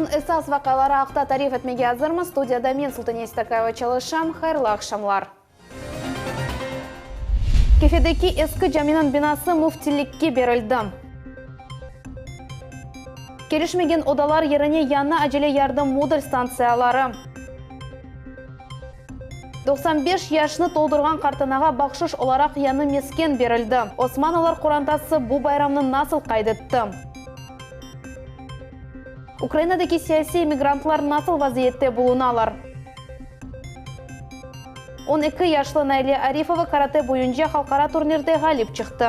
Künniñ esas vaqiaları aqta tarif etmege azırmız. Studiyada men, Sultaniye Seytakayeva, çalışam. Hayırlı aqşamlar. Kefedeki eski caminiñ binası müftilikke berildi. Kelişmegen odalar yerine yañı acele yardım modul stantsiyaları. 95 yaşnı toldurğan qartanağa bahşış olaraq yañı mesken berildi. Osmanovalar qorantası bu bayramnı nasıl qayd etti? Ukrainadaki siyasiy emigrantlar nasıl vaziyette bulunalar? 12 yaşlı Naile Arifova karate boyunca halqara turnirde ğalip çıqtı.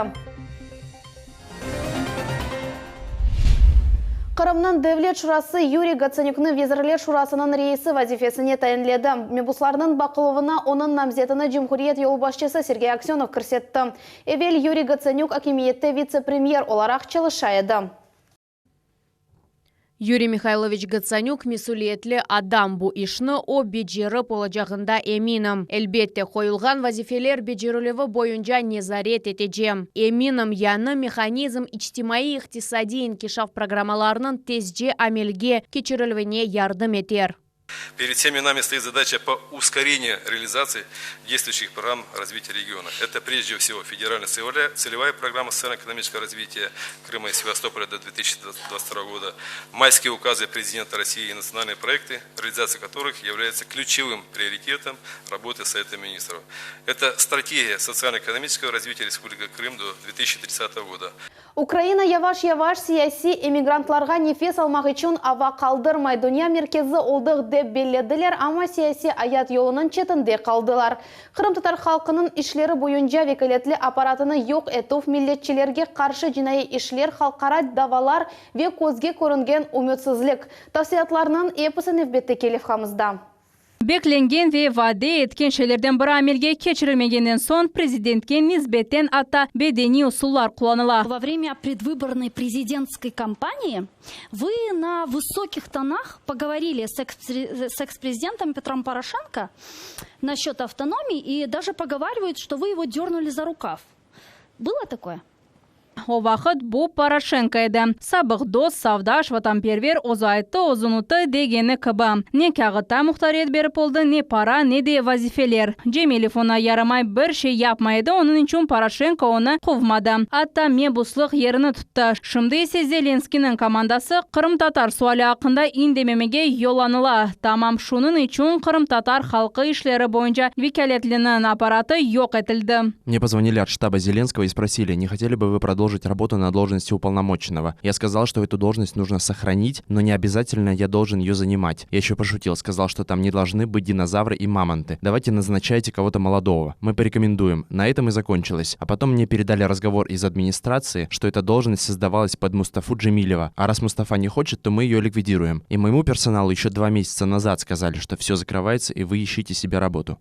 Qırımnıñ Devlet şurası Yuriy Gotsanükni Vezirler şurasınıñ reisi vazifesine tayinledi. Mebuslarnıñ baqıluvına onıñ namzetini cumhuriyet yolbaşçısı Sergey Aksönov kirsetti. Evel Yuriy Gotsanük akimiyette vitse-premyer olaraq çalışa edi. Yuriy Mihayloviç Gotsanük mesüliyetli adam, bu işni o becerip olacağında eminim. Elbette, qoyulğan vazifeler becerilüvi boyunca nezaret etecem. Eminim, yañı mehanizm içtimaiy-iqtisadiy inkişaf programmalarınıñ tezce amelge keçirilüvine yardım eter. Перед всеми нами стоит задача по ускорению реализации действующих программ развития региона. Это прежде всего федеральная целевая программа социально-экономического развития Крыма и Севастополя до 2022 года, майские указы президента России и национальные проекты, реализация которых является ключевым приоритетом работы Совета министров. Это стратегия социально-экономического развития Республики Крым до 2030 года. Ukraina yavaş-yavaş siyasiy emigrantlarğa nefes almaq içün ava qaldırmay, dünya merkezi oldıq dep bellediler, amma siyasiy ayat yolunıñ çetinde qaldılar. Qırımtatar halqınıñ işleri boyunca vekâletli apparatını yoq etüv, milletçilerge qarşı cinaiy işler, halqara davalar ve közge körüngen ümütsizlik. Tafsilâtlarnıñ episi nevbetteki levhamızda. Beklengen ve vade etken şeylerden biri amelge keçirilmegenden soñ, prezidentke nisbeten atta bedeniy usullar qullanıla. Во время предвыборной президентской кампании вы на высоких тонах поговорили с экс-президентом Петром Порошенко насчет автономии и даже поговаривают, что вы его дернули за рукав. Было такое? O vaqıt bu Poroşenko edi. Sabıq dost, safdaş, vatanperver, özü ayttı, özü unuttı degeni kibi. Ne kâğıtta muhtariyet berip oldı, ne para, ne de vazifeler. Cemilev oña yaramay bir şey yapmay edi, onıñ içün Poroşenko onı quvmadı. Atta mebuslıq yerini tuttı. Şimdi ise Zelenskıynıñ komandası qırımtatar suali aqqında indememege yollanıla. Tamam şunıñ içün qırımtatar halqı işleri boyunca vekâletliniñ apparatı yoq etildi. Мне позвонили от штаба Зеленского и спросили, не хотели бы вы продолжить работу на должности уполномоченного. Я сказал, что эту должность нужно сохранить, но не обязательно я должен ее занимать. Я еще пошутил, сказал, что там не должны быть динозавры и мамонты. Давайте назначайте кого-то молодого. Мы порекомендуем. На этом и закончилось. А потом мне передали разговор из администрации, что эта должность создавалась под Мустафу Джемилева. А раз Мустафа не хочет, то мы ее ликвидируем. И моему персоналу еще 2 месяца назад сказали, что все закрывается и вы ищите себе работу.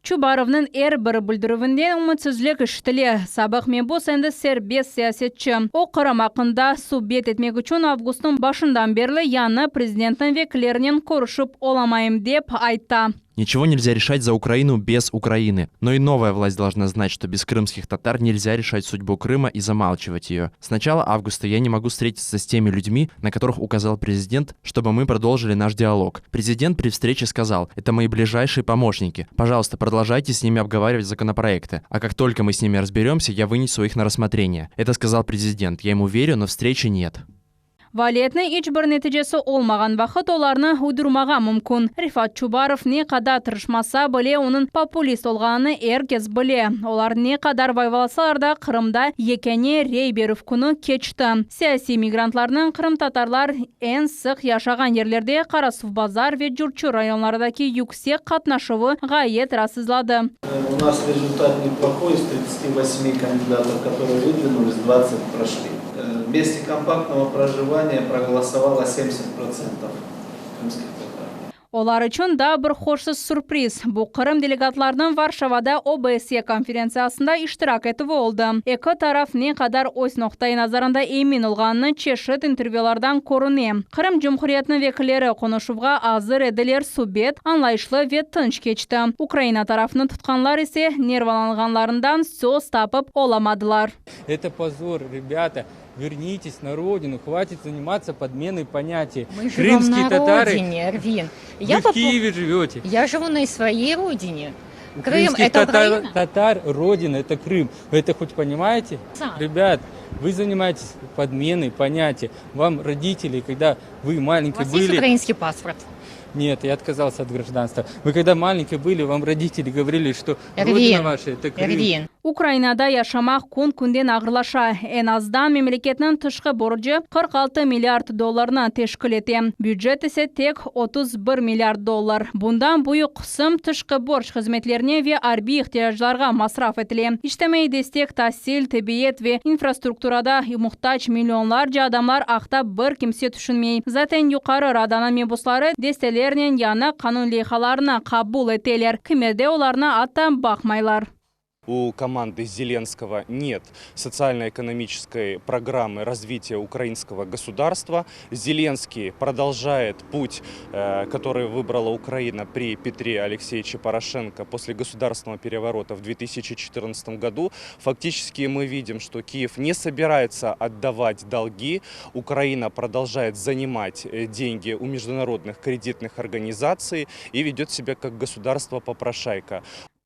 Çubarovnıñ er bir bildirüvinden ümütsizlik işitile. Sabıq mebus endi serbest siyasetçi. O, Qırım aqqında subet etmek içün avgustnıñ başından berli yañı prezidentniñ vekillerinen körüşip olamayım, dep ayta. Ничего нельзя решать за Украину без Украины. Но и новая власть должна знать, что без крымских татар нельзя решать судьбу Крыма и замалчивать ее. С начала августа я не могу встретиться с теми людьми, на которых указал президент, чтобы мы продолжили наш диалог. Президент при встрече сказал, это мои ближайшие помощники. Пожалуйста, продолжайте с ними обговаривать законопроекты. А как только мы с ними разберемся, я вынесу их на рассмотрение. Это сказал президент. Я ему верю, но встречи нет. Faaliyetniñ iç bir neticesi olmağan vaqıt olarnı uydurmağa mümkün. Refat Çubarov ne qadar tırışmasa bile onıñ populist olğanını er kes bile. Olar ne qadar vayvalasalar da Qırımda yekâne rey berüv künü keçti. Siyasiy migrantlarnıñ qırımtatarlar eñ sıq yaşağan yerlerde Qarasuvbazar ve Curçı rayonlarındaki yüksek qatnaşuvı ğayet raatsızladı. У нас результат неплохой. Из 38 кандидатов, которые выдвинулись, 20 прошли. В месте компактного проживания проголосовало 70% крымских татар. Olar içün daa bir hoşsuz sürpriz. Bu Qırım delegatlarınıñ Varşavada OBSE konferentsiyasında iştirak etüvi oldı. Eki taraf ne qadar öz noqta-i nazarında emin olğanını çeşit intervyulardan körüne. Qırım Cumhuriyetiniñ vekilleri qonuşuvğa azır ediler, subet añlayışlı ve tınç keçti. Ukraina tarafını tutqanlar ise nervalanğanlarından söz tapıp olamadılar. Это позор, ребята. Вернитесь на родину, хватит заниматься подменой понятий. Мы живем Крымские на татары, родине, Эрвин. вы Я в по- Киеве живете. Я живу на своей родине. У Крым крымских это татар, Украина? татар родина, это Крым. Вы это хоть понимаете? Да. Ребят, вы занимаетесь подменой понятий. Вам родители, когда вы У маленькие вас есть были... украинский паспорт? Нет, я отказался от гражданства. Вы когда маленькие были, вам родители говорили, что Эрвин, родина ваша это Крым. Эрвин. Ukrainada yaşamaq kün-künden ağırlaşa. Eñ azdan memleketniñ tışqı borcu 46 milliard dollarnı teşkil ete, bücet ise tek 31 milliard dollar. Bundan büyük qısım tışqı borc hızmetlerine ve arbiy ihtiyaclarğa masraf etile. İçtimaiy destek, tasil, tibbiyet ve infrastrukturada muhtac millionlarca adamlar aqta bir kimse tüşünmey. Zaten Yuqarı Radanıñ mebusları destelernen yañı qanun leyhalarını qabul eteler, kimerde olarnı atta baqmaylar. У команды Зеленского нет социально-экономической программы развития украинского государства. Зеленский продолжает путь, который выбрала Украина при Петре Алексеевиче Порошенко после государственного переворота в 2014 году. Фактически мы видим, что Киев не собирается отдавать долги. Украина продолжает занимать деньги у международных кредитных организаций и ведет себя как государство-попрошайка.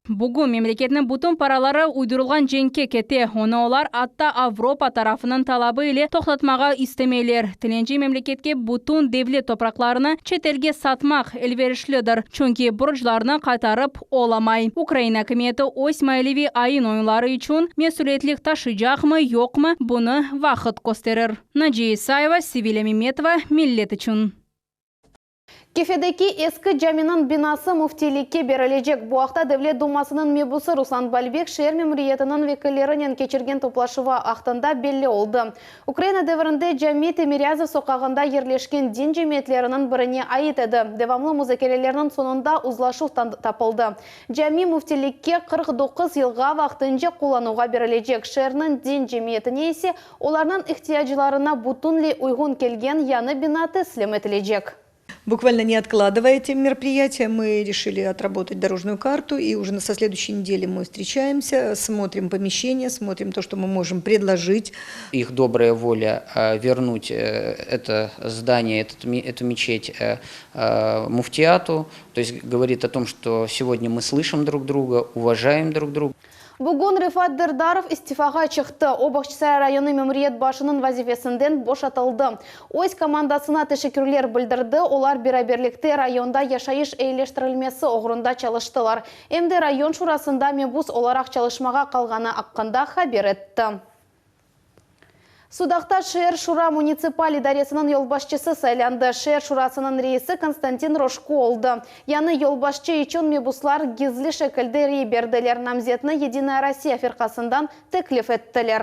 Bugün memleketniñ bütün paraları uydurılğan cenkke kete. Onı olar atta Avropa tarafınıñ talabı ile toqtatmağa istemeyler. Tilenci memleketke bütün devlet topraqlarını çetelge satmaq elverişlidir. Çünki borclarnı qaytarıp olamay. Ukraina akimiyeti öz maliyeviy ayın-oyunları içün mesüliyetlik taşıycaqmı, yoqmı, bunı vaqıt kösterir. Naciye İsayeva, Sevilya Memetova, Millet içün. Kefedeki eski caminiñ binası müftilikke berilecek. Bu aqta Devlet Dumasınıñ mebusı Ruslan Balbek şeer memuriyetiniñ vekillerinen keçirgen toplaşuvı vaqtında belli oldı. Ukraina devrinde cami Timiryazev soqağında yerleşken din cemiyetleriniñ birine ait edi. Devamlı muzakerelerniñ soñunda uzlaşuv tapıldı. Cami müftilikke 49 yılğa vaqtınca qullanuvğa berilecek. Şeerniñ din cemiyetine ise olarnıñ ihtiyaclarına bütünley uyğun kelgen yañı bina teslim etilecek. Буквально не откладывая эти мероприятия, мы решили отработать дорожную карту, и уже со следующей недели мы встречаемся, смотрим помещение, смотрим то, что мы можем предложить. Их добрая воля вернуть это здание, этот, эту мечеть муфтиату, то есть говорит о том, что сегодня мы слышим друг друга, уважаем друг друга. Bugün Refat Derdarov istifağa çıqtı. O, Bağçasaray rayonı memuriyet başınıñ vazifesinden boşatıldı. Öz komandasına teşekkürler bildirdi. Olar beraberlikte rayonda yaşayış eyileştirilmesi oğrunda çalıştılar. Em de rayon şurasında mebus olaraq çalışmağa qalğanı aqqında haber etti. Sudaqta şeer şura munitsipal idaresiniñ yolbaşçısı saylandı. Şeer şurasınıñ reisi Konstantin Roşko oldı. Yañı yolbaşçı içün mebuslar gizli şekilde rey berdiler. Namzetni Yedinaya Rossiya firqasından teklif ettiler.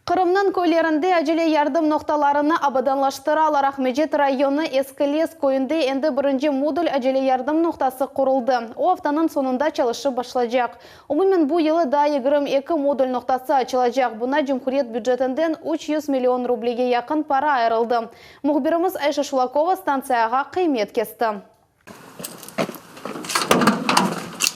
Qırımnıñ köylerinde acele yardım noqtalarını abadanlaştıralar. Aqmescit rayonı Eski Les köyünde endi birinci modul acele yardım noqtası quruldı. O, aftanıñ soñunda çalışıp başlaycaq. Umumen bu yılı daa 22 modul noqtası açılacaq. Buña cumhuriyet bücetinden 300 million rublege yaqın para ayırıldı. Mühbirimiz Ayşe Şulakova stantsiyağa qıymet kesti.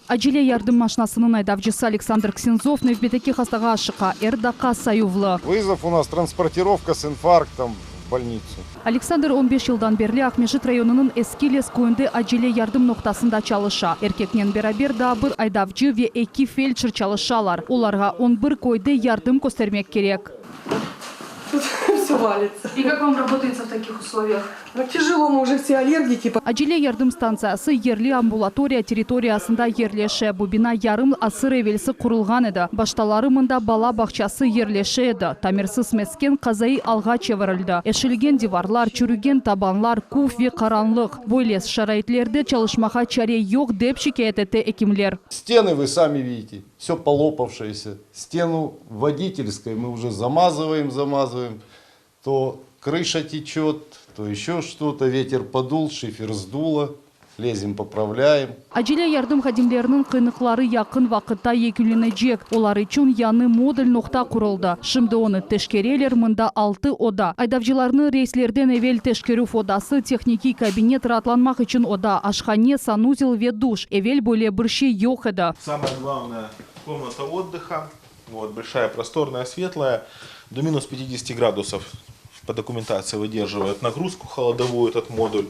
Acele yardım maşinasınıñ aydavcısı Aleksandr Ksenzov nevbetteki hastağa aşıqa. Er daqqa sayuvlı. Вызов у нас транспортировка с инфарктом в больницу. Aleksandr 15 yıldan berli Aqmescit rayonınıñ Eski Les köyünde acele yardım noqtasında çalışa. Erkeknen beraber daa bir aydavcı ve eki feldşer çalışalar. Olarğa 11 köyde yardım köstermek kerek. Все валится. И как вам работается в таких условиях? Ну, тяжело, мы уже все аллергики. Acele yardım stantsiyası yerli ambulatoriya territoriyasında yerleşe. Bu bina yarım asır evelsi qurulğan edi. Baştaları mında bala bağçası yerleşe edi. Tamirsiz mesken qazaiy alğa çevirildi. Eşilgen divarlar, çürügen tabanlar, küf ve qaranlıq. Böyle şaraitlerde çalışmağa çare yoq dep şikâyet ete ekimler. Стены вы сами видите, все полопавшееся. Стену водительской мы уже замазываем, замазываем. То крыша течет, то еще что-то. Ветер подул, шифер сдуло. Лезем, поправляем. Acele yardım hadimleriniñ qıyınlıqları yaqın vaqıtta yekünlenecek. Olar içün yañı modul noqta quruldı. Şimdi onı teşkereler, mında altı oda. Aydavcılarnı reyslerden evel teşkerüv odası, tehnikiy kabinet, raatlanmaq içün oda, aşhane, sanuzel ve duş. Evel böyle bir şey yoq edi. Самое главное, комната отдыха. Вот, большая, просторная, светлая. До минус 50 градусов по документации выдерживает нагрузку холодовую этот модуль.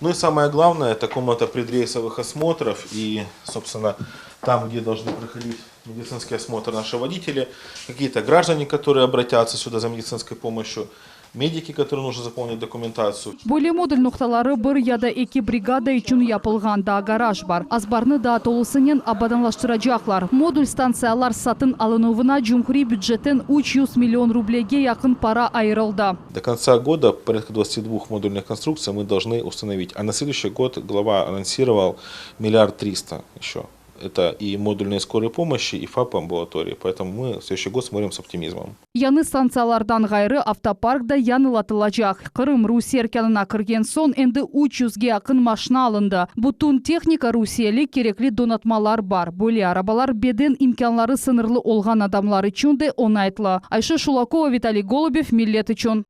Ну и самое главное, это комната предрейсовых осмотров и, собственно, там, где должны проходить медицинский осмотр наши водители, какие-то граждане, которые обратятся сюда за медицинской помощью, медики, которым нужно заполнить документацию. Böyle modul noqtaları bir ya da eki brigada içün yapılğan daa garaj bar. Azbarnı daa tolusınen abadanlaştıracaqlar. Modul stantsiyalar satın alınuvına cumhuriy bücetten 300 million rublege yaqın para ayırıldı. До конца года порядка 22 модульных конструкций мы должны установить. А на следующий год глава анонсировал миллиард триста еще. Это и модульные скорой помощи, и ФАП амбулатории. Поэтому мы в следующий год смотрим с оптимизмом. Yañı stantsiyalardan ğayrı avtopark da yañılatılacaq. Qırım Rusiye erkânına kirgen soñ endi 300ge yaqın maşina alındı. Bütün tehnika rusiyeli, kerekli donatmalar bar. Böyle arabalar beden imkânları sıñırlı olğan adamlar içün de oñaytlı. Ayşe Şulakova, Vitaliy Golubev, Millet içün.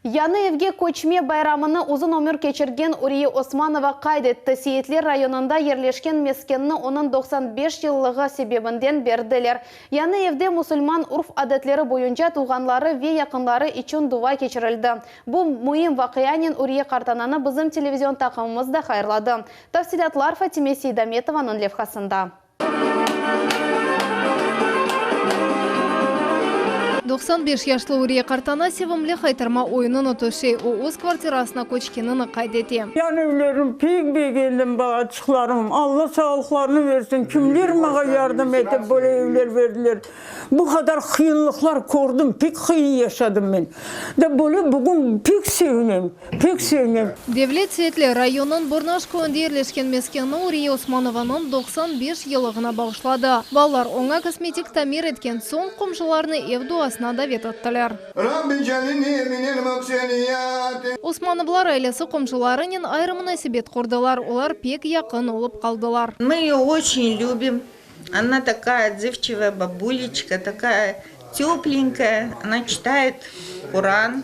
Yañı evge köçme bayramını uzun ömür keçirgen Uriye Osmanova qayd etti. Seyitler rayonında yerleşken meskenni onıñ 95 yıllığı sebebinden berdiler. Yañı evde musulman urf-adetleri boyunca tuvğanları ve yaqınları içün dua keçirildi. Bu müim vaqianen Uriye qartananı bizim televizion taqımımız da hayırladı. Tafsilâtlar Fatime Seydametovanıñ levhasında. 95 yaşlı Uriye qartana sevimli haytarma oyunını töşey. O, öz kvartirasına köçkenini qayd ete. Yañı evlerim pek begendim, balaçıqlarım. Alla sağlıqlarını versin, kimler maña yardım etip böyle evler berdiler. Bu qadar qıyınlıqlar kördim, pek qıyın yaşadım men. Da böyle bugün pek sevinem. Pek sevinem. Devlet Seyitler rayonınıñ Bornaş köyünde yerleşken meskenni Uriye Osmanovanıñ 95 yıllığına bağışladı. Balalar oña kosmetik tamir etken soñ, qomşularnı ev duasına davet ettiler. Osmanovlar ailesi qomşularınen ayrı munasebet qurdılar, olar pek yaqın olıp qaldılar. Мы ее очень любим. Она такая отзывчивая бабулечка, такая тепленькая. Она читает Куран.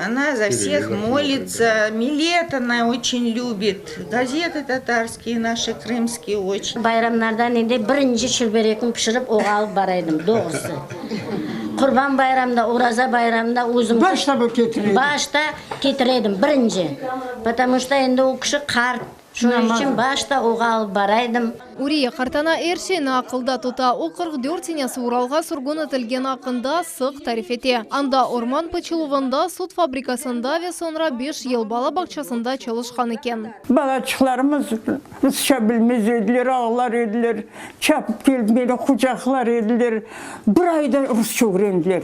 Она за всех молится. Милет она очень любит. Газеты татарские наши, крымские очень. Bayramlardan endi birinci çilberekni pişirip oğa alıp bara edim, doğrusı. Qurban bayramda, Oraza bayramda özüm. Başta bu ketire edim. Başta ketire edim, birinci. Потому что endi o kişi qart. Şunıñ içün başta oğa alıp bara edim. Uriye qartana er şeyni aqılda tuta. O, 44 senesi Uralğa sürgün etilgeni aqqında sıq tarif ete. Anda orman pıçıluvında, süt fabrikasında ve soñra beş yıl bala bağçasında çalışqan eken. Balaçıqlarımız rusça bilmez ediler, ağlar ediler, çapıp kelip meni qucaqlar ediler. Bir ayda rusça ögrendiler.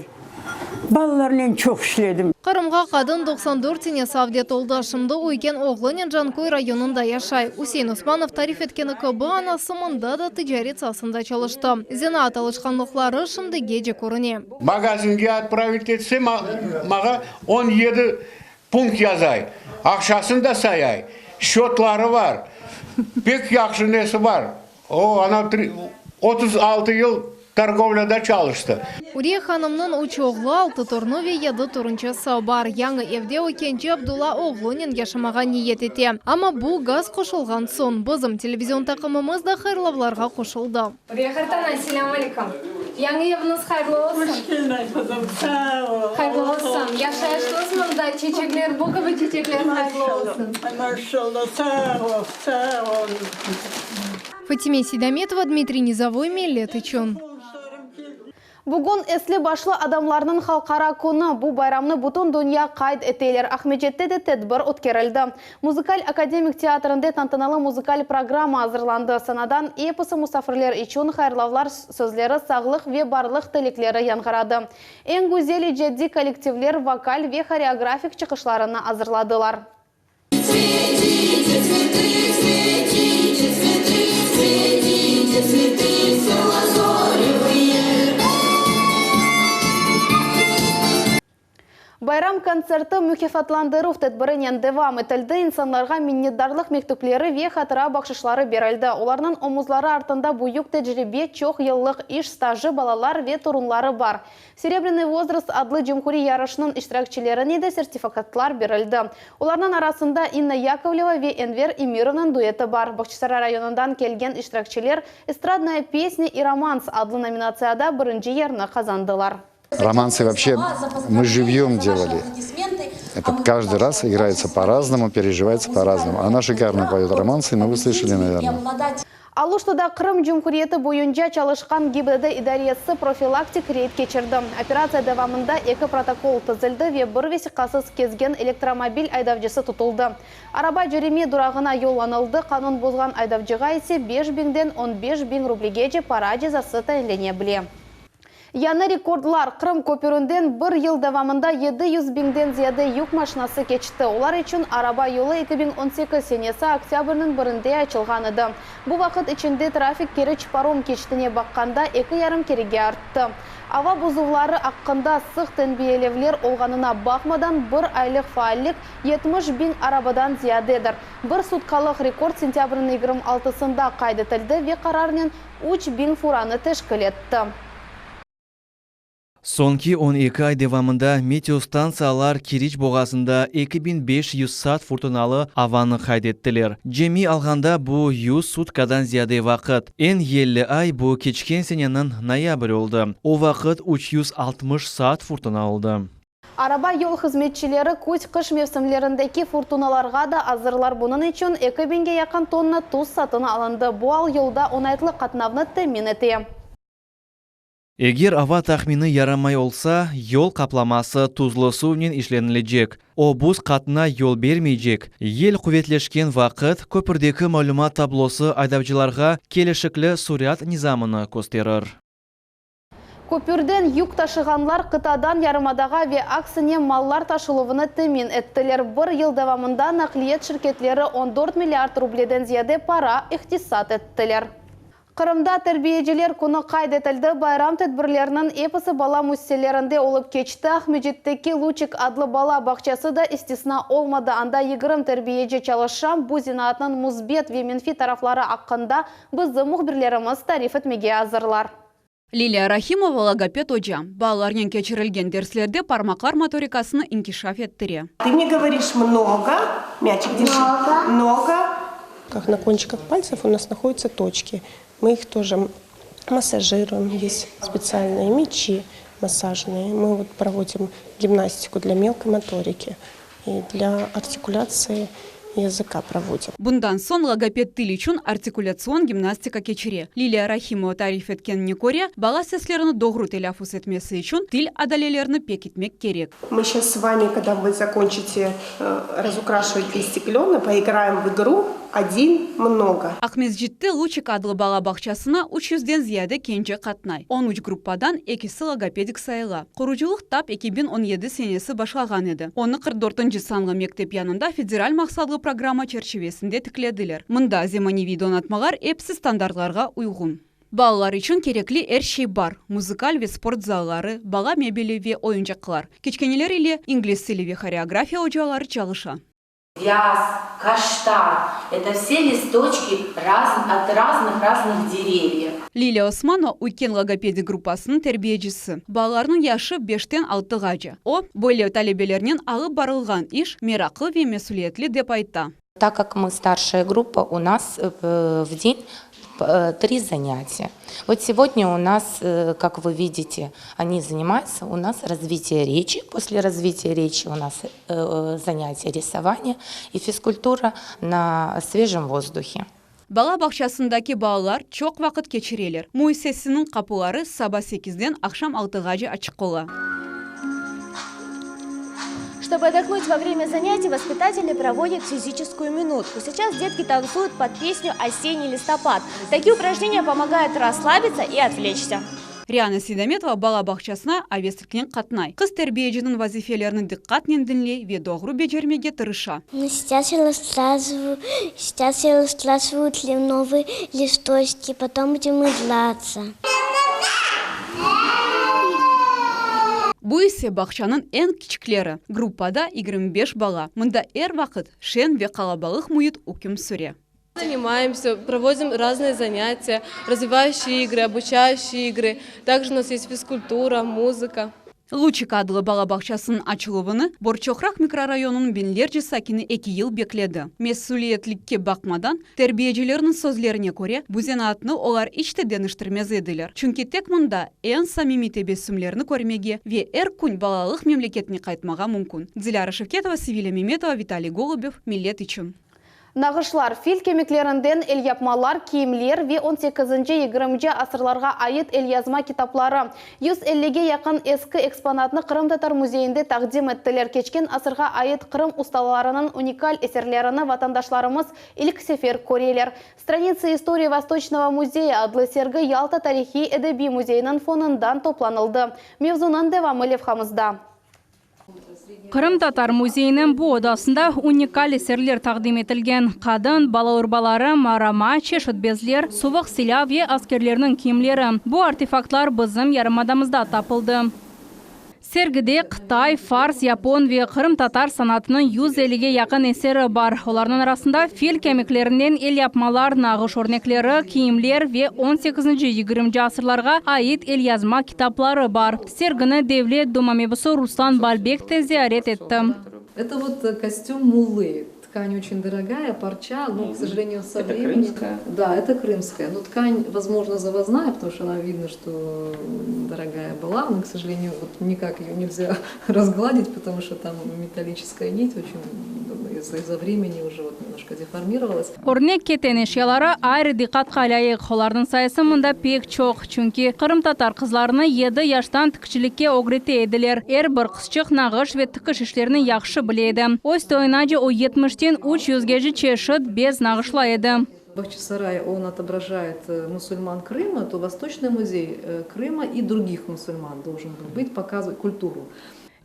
Balalarnen çoq işledim. Qırımğa qadın 94 senesi avdet oldı. Şimdi üyken oğlunen Canköy rayonında yaşay. Üsein Osmanov tarif etkeni kibi, anası mında da ticaret saasında çalıştı. Zenaat alışqanlıqları şimdigece körüne. Magazinge otpravit etse, mağa 17 punkt yazay. Aqşasını da sayay. Счetları bar. Pek yahşı nesi bar. O, ana 36 yıl torgovlâda çalıştı. Uriye hanımnıñ üç oğlu, altı tornu ve yedi torunçası bar. Yañı evde o kence Abdulla oğlunen yaşamağa niyet ete. Amma bu gaz qoşulğan soñ. Bizim televizion taqımımız da hayırlavlarğa qoşuldı. Uriye qartana, selâm aleyküm! Yañı eviñiz hayırlı olsun! Hoş keldiñ, qızım, sağ ol! Hayırlı olsun! Yaşayışıñız mında, çeçekler, bu kibi çeçekler hayırlı olsun! Maşallah, sağ ol, sağ ol! Fatime Seydametova, Dmitriy Nizovoy, Millet içün. Bugün esli-başlı adamlarnıñ halqara künü. Bu bayramnı bütün dünya qayd eteler. Aqmescitte de tedbir ötkerildi. Muzıkal akademik teatrinde tantanalı muzıkal programma azırlandı. Sanadan episi musafirler içün hayırlavlar sözleri, sağlıq ve barlıq tilekleri yañğıradı. Eñ güzel icadiy kollektivler vokal ve horeografik çıqışlarını azırladılar. Bayram kontserti mukâfatlandıruv tedbirinen devam etildi, insanlarğa minnetdarlıq mektüpleri ve hatıra bahşışları berildi. Olarnıñ omuzları artında büyük tecribe, çoq yıllıq iş stajı, balalar ve torunları bar. Serebrânıy vozrast adlı cumhuriy yarışnıñ iştirakçilerine de sertifikatlar berildi. Olarnıñ arasında İnna Yakovleva ve Enver Emirovnıñ dueti bar. Bağçasaray rayonından kelgen iştirakçiler Estradnaya pesnâ i romans adlı nominatsiyada birinci yerni qazandılar. Романсы вообще мы живьем делали. Это каждый раз играется по-разному, переживается по-разному. Она шикарно поет романсы, мы вы слышали, наверное. Aluştada Qırım Cumhuriyeti boyunca çalışqan GİBDD idaresi profilaktik reyd keçirdi. Operatsiya devamında eki protokol tizildi ve bir vesiqasız kezgen elektromobil aydavcısı tutuldı. Araba cerime durağına yollanıldı, qanun bozğan aydavcığa ise beş biñden on beş biñ rublegece para cezası tayinlene bile. Yañı rekordlar, Qırım köpüründen bir yıl devamında 700 biñden ziyade yük maşinası keçti. Olar içün araba yolu 2018 senesi oktâbrniñ birinde açılğan edi. Bu vaqıt içinde trafik Keriç parom keçitine baqqanda eki yarım kerege arttı. Ava bozuvları aqqında sıq tenbiyelevler olğanına baqmadan, bir aylıq faallik 70 biñ arabadan ziyadedir. Bir sutkalıq rekord sentâbrniñ 26-sında qayd etildi ve qararnen 3000 furanı teşkil etti. Soñki 12 ay devamında meteostantsiyalar Keriç boğazında 2500 saat furtunalı avanı qayd ettiler. Cemi alğanda bu, 100 sutkadan ziyade vaqıt. Eñ yelli ay bu keçken seneniñ noyabr oldı, o vaqıt 360 saat furtuna oldı. Araba yol hızmetçileri küz-qış mevsimlerindeki furtunalarğa da azırlar. Bunıñ içün eki biñge yaqın tonna tuz satın alındı. Bu al yolda oñaytlı qatnavnı temin ete. Eger ava tahmini yaramay olsa, yol qaplaması tuzlu suvnen işlenilecek, o buz qatına yol bermeycek. Yel quvetleşken vaqıt köpürdeki malümat tablosı aydavcılarğa kelişikli sürat nizamını kösterir. Köpürden yük taşığanlar qıtadan yarımadağa ve aksine mallar taşıluvını temin ettiler. Bir yıl devamında naqliyet şirketleri on dört milliard rubleden ziyade para iqtisat ettiler. Qırımda Terbiyeciler künü qayd etildi. Bayram tedbirleriniñ episi bala müessiselerinde olıp keçti. Aqmescitteki Luçik adlı bala bağçası da istisna olmadı. Anda 20 terbiyeci çalışa. Bu zenaatnıñ müsbet ve menfiy tarafları aqqında bizim mühbirlerimiz tarif etmege azırlar. Liliya Rahimova, logoped oca. Balalarnen keçirilgen derslerde parmaqlar motorikasını inkişaf ettire. Ты мне говоришь много, мячик держи, много. Как на кончиках пальцев у нас находятся точки. Мы их тоже массажируем. Есть специальные мячи массажные. Мы вот проводим гимнастику для мелкой моторики и для артикуляции языка проводим. Bundan soñ logoped til içün artikulâtsion gimnastika keçire. Liliya Rahimova tarif etkenine köre, bala seslerini doğru telâffuz etmesi içün til adalelerini pekitmek kerek. Мы сейчас с вами, когда вы закончите разукрашивать листик клена, поиграем в игру Один, много. Aqmescitte Luçik adlı bala bağçasına üç yüzden ziyade kence qatnay. On üç gruppadan ekisi logopedik sayıla. Qurucılıq tap 2017 senesi başlağan edi. Onı 44-nci sanlı mektep yanında federal maqsadlı programma çerçivesinde tiklediler. Mında zemaneviy donatmalar episi standartlarğa uyğun. Balalar içün kerekli er şey bar, muzıkal ve sport zalları, bala mebeli ve oyuncaqlar. Kiçkeneler ile ingliz tili ve horeografiya ocaları çalışa. Vyaz, kaştan, eto vse listoçki raz ot razных-разных derevyev. Liliya Osmanova üyken logopedik gruppasınıñ terbiyecisi. Balalarnıñ yaşı beşten altığace. O, böyle talebelernen alıp barılğan iş meraqlı ve mesüliyetli dep ayta. Tak kak mı starşaya gruppa, u nas v den tri zanyatiya. Vot segodnâ u nas, kak vı vidite, oni zanimayutsya, u nas razvitiye reçi, posle razvitiya reçi u nas zanyatiya risovaniya i fizkultura na svejem vozduhe. Bala bağçasındaki balalar çoq vaqıt keçireler. Müessisesiniñ qapıları saba sekizden aqşam altığace açıq ola. Чтобы отдохнуть во время занятий, воспитатели проводят физическую минутку. Сейчас детки танцуют под песню «Осенний листопад». Такие упражнения помогают расслабиться и отвлечься. Riana Seydametova bala bağçasına avesliknen qatnay. Qız terbiyeciniñ vazifelerini diqqatnen diñley ve doğru becermege tırışa. Ну, сейчас я раскрашиваю, сейчас я раскрашиваю кленовые листочки, потом будем играться. Bu ise bağçanıñ eñ kiçikleri. Gruppada 25 bala. Mında er vaqıt şeñ ve qalabalıq müit üküm süre. Занимаемся, проводим разные занятия, развивающие игры, обучающие игры. Также у нас есть физкультура, музыка. Luçik adlı bala bağçasınıñ açıluvını Borçoqraq mikrorayonınıñ biñlerce sakini eki yıl bekledi. Mesüliyetlikke baqmadan, terbiyecilerniñ sözlerine köre, bu zenaatnı olar iç te deñiştirmez ediler, çünki tek mında eñ samimiy tebessümlerni körmege ve er kün balalıq memleketine qaytmağa mümkün. Dilâra Şevketova, Sevilâ Memetova, Vitaliy Golubev, Millet içün. Nağışlar, fil kemiklerinden elyapmalar, kiyimler ve on sekizinci, yigirminci asırlarğa ait elyazma kitapları. 150-ge yaqın eski eksponatnı Qırımtatar müzeyinde taqdim ettiler. Keçken asırğa ait Qırım ustalarınıñ unikal eserlerini vatandaşlarımız ilk sefer köreler. Stranitsı istorii Vostoçnogo muzeya adlı sergi Yalta tarihiy-edebiy müzeyiniñ fonundan toplanıldı. Mevzunıñ devamı levhamızda. Qırımtatar müzeyiniñ bu odasında unikal eserler taqdim etilgen, qadın, bala urbaları, marama, çeşit bezler, suvuq silâ ve askerlerniñ kiyimleri. Bu artefaktlar bizim yarımadamızda tapıldı. Sergide qıtay, fars, yapon ve qırımtatar sanatınıñ 150-ge yaqın eseri bar. Olarnıñ arasında fil kemiklerinden elyapmalar, nağış örnekleri, kiyimler ve on sekizinci, yigirminci asırlarğa ait elyazma kitapları bar. Sergini Devlet Duma mebusı Ruslan Balbek de ziyaret etti. Это вот костюм муллы. Ткань очень дорогая, парча, но, к сожалению, со Это временем... крымская? Да, это крымская. Но ткань, возможно, завозная, потому что она видно, что дорогая была, но, к сожалению, вот никак ее нельзя разгладить, потому что там металлическая нить очень из-за из времени уже вот немножко деформировалась. Örnek keten eşyaları ayrı diqqatqa lâyıq. Olarnıñ sayısı mında pek çoq, çünki qırımtatar qızlarını yedi yaştan tikçilikke ögrete ediler. Er bir qızçıq nağış ve tikiş işlerini yahşı bile edi. Öz toyunace o yetmişten üç yüzgece çeşit bez nağışlay edi. Bahçesaray, он отображает мусульман Крыма, то Восточный музей Крыма и других мусульман должен был быть, показывать культуру.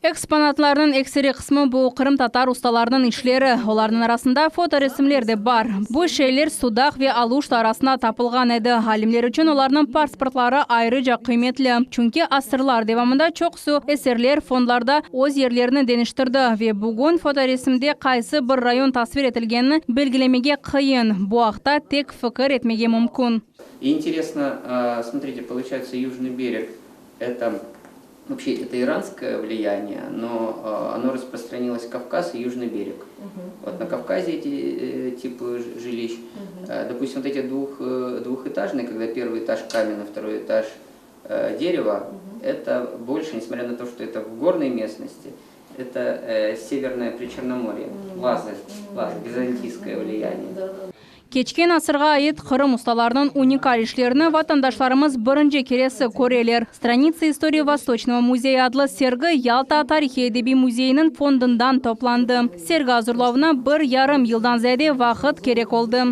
Eksponatlarnıñ ekseri qısmı bu qırımtatar ustalarınıñ işleri. Olarnıñ arasında fotoresimler de bar. Bu şeyler Sudaq ve Aluşta arasında tapılğan edi. Alimler içün olarnıñ pasportları ayrıca qıymetli, çünki asırlar devamında çoqusı eserler fondlarda öz yerlerini deñiştirdi ve bugün fotoresimde qaysı bir rayon tasvir etilgenini belgilemege qıyın, bu aqta tek fikir etmege mümkün. И интересно, смотрите, получается, Южный берег, это Вообще это иранское влияние, но оно распространилось в Кавказ и Южный берег. Вот на Кавказе эти типы жилищ. Допустим, вот эти двух, двухэтажные, когда первый этаж камень, а второй этаж дерево, это больше, несмотря на то, что это в горной местности, это Северное Причерноморье, лазы, лазы, византийское влияние. Keçken asırğa ait Qırım ustalarınıñ unikal işlerini vatandaşlarımız birinci keresi köreler. Stranitsı istorii Vostoçnogo muzeya adlı sergi Yalta tarihiy-edebiy müzeyiniñ fondundan toplandı. Sergi azırlavına bir yarım yıldan ziyade vaqıt kerek oldı.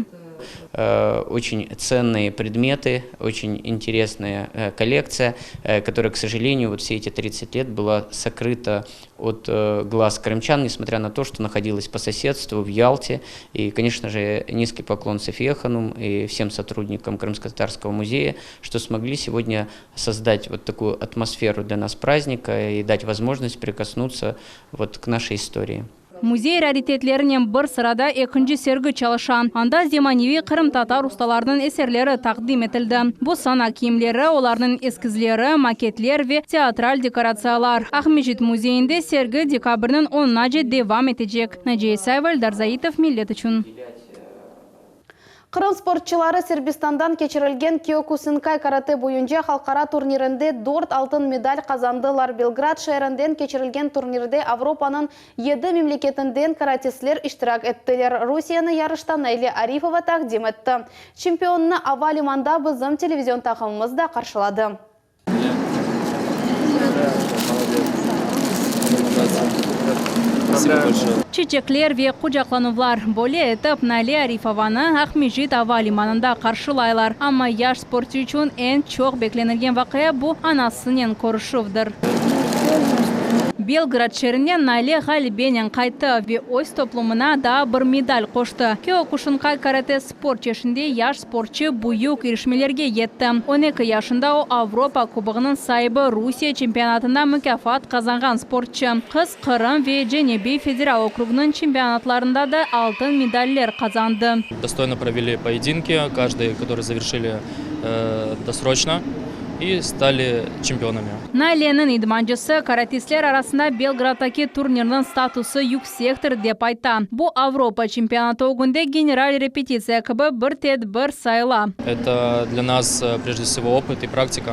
Очень ценные предметы, очень интересная коллекция, которая, к сожалению, вот все эти 30 лет была сокрыта от глаз крымчан, несмотря на то, что находилась по соседству в Ялте. И, конечно же, низкий поклон София Ханум и всем сотрудникам Крымско-Татарского музея, что смогли сегодня создать вот такую атмосферу для нас праздника и дать возможность прикоснуться вот к нашей истории. Müzey raritetlerinen bir sırada ekinci sergi çalışa. Anda zemaneviy qırımtatar ustalarınıñ eserleri taqdim etildi. Bu sana kiyimleri, olarnıñ eskizleri, maketler ve teatral dekoratsiyalar. Aqmescit müzeyinde sergi dekabrniñ onunace devam etecek. Naciye İsayeva, Eldar Zaitov, Millet içün. Qırım sportçıları Sırbistandan keçirilgen Kyokusinkay karate boyunca halqara turnirinde dört altın medal qazandılar. Belgrad şeerinden keçirilgen turnirde Avropanıñ yedi memleketinden karatistler iştirak ettiler. Rusiyeni yarışta Naile Arifova taqdim etti. Çempionnı ava limanda bizim televizion taqımımız da qarşıladı. Çiçekler ve qucaqlanuvlar. Böyle etip Naile Arifovanı Aqmescit ava limanında qarşılaylar. Amma yaş sportçı içün eñ çoq beklenilgen vaqia bu anasınen körüşüvdir. Belgrad şeerinden Nayle ğalibenen qayttı ve öz toplumına daa bir medal qoştı. Kiokuşinkai karate sport çeşitinde yaş sportçı büyük irişmelerge yetti. On eki yaşında o, Avropa kubogınıñ saibi, Rusiye çempionatında mukâfat qazanğan sportçı. Qız Qırım ve Cenübiy federal okrugınıñ çempionatlarında da altın medaller qazandı. Достойно провели поединки, каждый, который завершили досрочно и стали чемпионами. Naileniñ idmancısı, karatistler arasında Belgraddaki turnirniñ statusı yüksektir, dep ayta. Bu, Avropa çempionatı ögünde general repetitsiya kibi bir tedbir sayıla. Это для нас, прежде всего, опыт и практика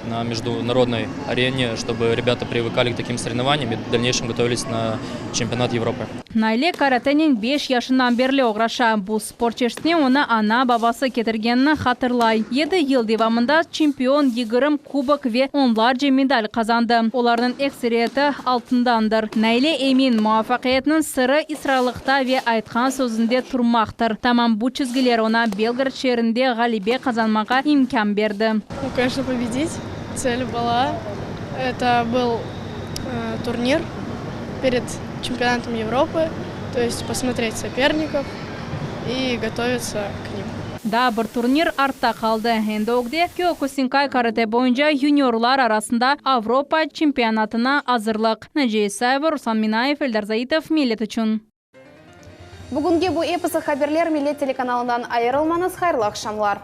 на международной арене, чтобы ребята привыкали к таким соревнованиям и в дальнейшем готовились на чемпионат Европы. Naile karatenen beş yaşından berli oğraşa. Bu sport çeşitine onı ana-babası ketirgenini hatırlay. Yedi yıl devamında çempion, 20 kubok ve onlarca medal qazandı, olarnıñ ekseriyeti altındandır. Naile emin, muvafaqiyetniñ sırı israrlıqta ve aytqan sözünde turmaqtır. Tamam bu çizgiler oña Belgrad şeerinde ğalebe qazanmağa imkân berdi. Ну, конечно, победить. Цель была. Это был турнир перед чемпионатом Европы, то есть посмотреть соперников и готовиться к ним. Daa bir turnir artta qaldı. Endi ögde Kiokusinkai karate boyunca yuniorlar arasında Avropa çempionatına azırlıq. Naciye İsayeva, Ruslan Minayev, Eldar Zaitov, Millet içün. Bugünge bu episi haberler Millet telekanalından ayırılmañız, hayırlı aqşamlar.